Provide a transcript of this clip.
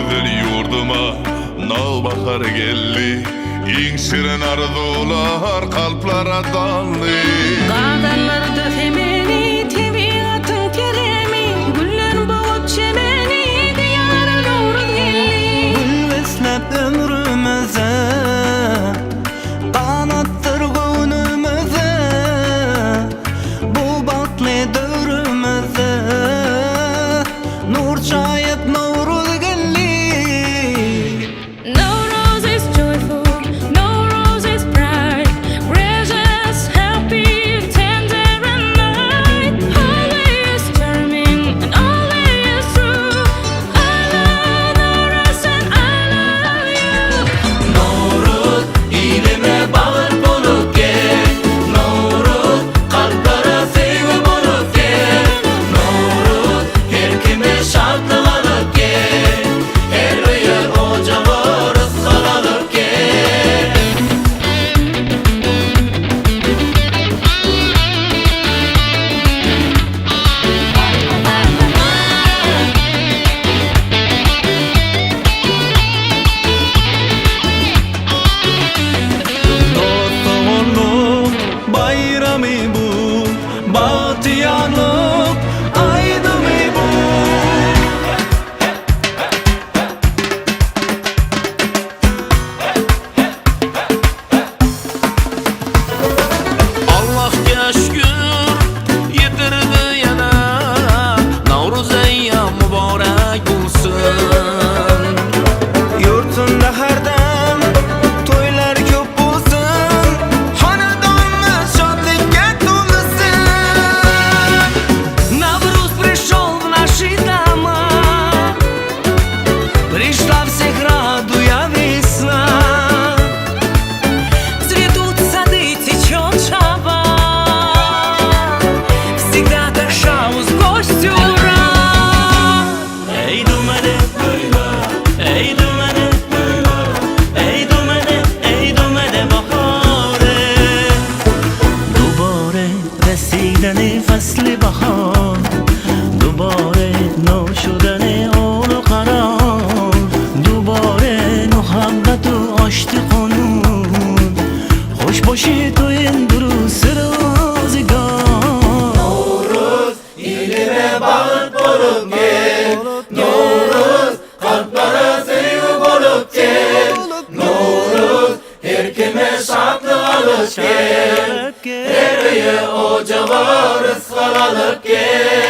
Gözel ýurduma nowbahar geldi, Iň şirin arzuwlar kalplara doldy. Gazanlarda semeni, tebigatyň keremi, Güllen bogup çemeni, Diýara Nowruz geldi. Gül besläp ömrümize, Ganatdyr göwnümize, Bu bagtly döwrümize, Nur çaýyp Nowruz geldi. Nowruz is joyful, Nowruz is bright, Gracious, happy, tender and light, Always charming and always true. I love Nowruz and I love you. Nowruz ilime bagt bolup gel, Nowruz kalplara söýgi bolup gel, Nowruz her kime şatlyk alyp gel, Her öýe ojaga rysgal alyp gel. Dost-doganlyk baýramy bu, Bagtyýarlyk aýdymy bu. Allahga shukr, yetirdi yana Nowruz ayyam muborak bo'lsin. Ýurtunda her dem toýlar köp bolsun, Hanadonymyz şatlykka dolsun. Навруз пришел в наши дома, Пришла всех радуя весна. Цветут сады, течет трава. Всегда Ташауз гостю рад. Ey dumani, ey dumani, ey dumani, ey dumani bahore. دوباره رسیدن فصل بهار دوباره نو شدن حال و قرار دوباره محبت و آشتی قانون خوش باشی تو این دروس روزگار Ilime bagt bolup gel, Nowruz kalplara söýgi bolup gel, Nowruz her kime şatlyk alyp gel, Her öýe ojaga rysgal alyp gel.